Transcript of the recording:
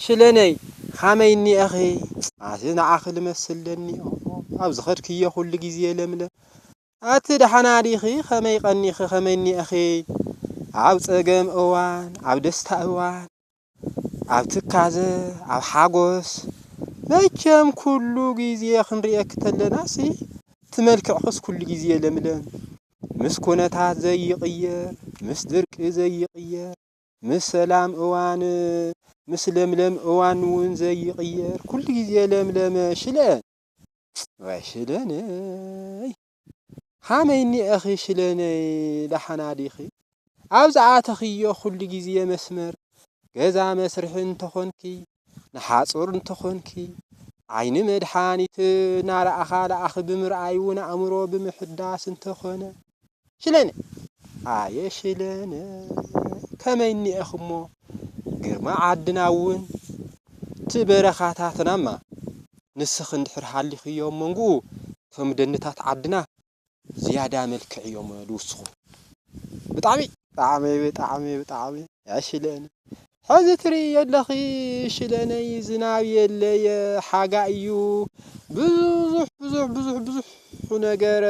ሽለነይ፣ ኸመይ እኒአኺ? ኣቲ ንዓኺ ልመስል ደኒኦ፣ ኣብ ዝኸድክዮ ኩሉ ግዜ ለምለም። ኣቲ ደሓና ዲኺ? ኸመይ ቀኒኺ? ኸመይ እኒአኺ? ኣብ ጸገም እዋን፣ ኣብ ደስታ እዋን፣ ኣብ ትካዘ፣ ኣብ ሓጎስ፣ መቸም ኩሉ ግዜ ክንርእየኪ ተለናሲ፣ እቲ መልክዕኽስ ኩሉ ግዜ ለምለም። ምስ ኩነታት ዘይቕየር፣ ምስ ድርቂ ዘይቕየር፣ ምስ ሰላም እዋን፣ ምስ ለምለም እዋን እውን ዘይቕየር፣ ኩሉ ግዜ ለምለም ሽለ። ወይ ሽለነይ፣ ሃመይ እኒአኺ ሽለነይ፣ ደሓና ዲኺ? ኣብ ዝኣተኽዮ ኩሉ ግዜ መስመር፣ ገዛ መስርሒ እንተኾንኪ፣ ንሓጹር እንተኾንኪ፣ ዓይኒ መድሓኒት እናረኣኻ ለኣኺ ብምርኣይ እውን ኣእምሮ ብምሕዳስ እንተኾነ፣ ሽለነ፣ ኣየ ሽለነ፣ ከመይ እኒአኺ እሞ? ግርማ ዓድና እውን፣ እቲ በረኻታትናማ፣ ንስኺ እንድሕር ሃሊኽዮ ኣብ መንጎኡ፣ እቶም ደንታት ዓድና ዝያዳ መልክዕ እዮም ዝውስኹ። ብጣዕሚ፣ ብጣዕሚ፣ ብጣዕሚ፣ ብጣዕሚ፣ ኣየ ሽለነ። ሕዚ ትርእይ ኣለኺ ሽለነይ፣ ዝናብ የለየ፣ ሓጋይ እዩ። ብዙሕ፣ ብዙሕ፣ ብዙሕ፣ ብዙሕ ነገር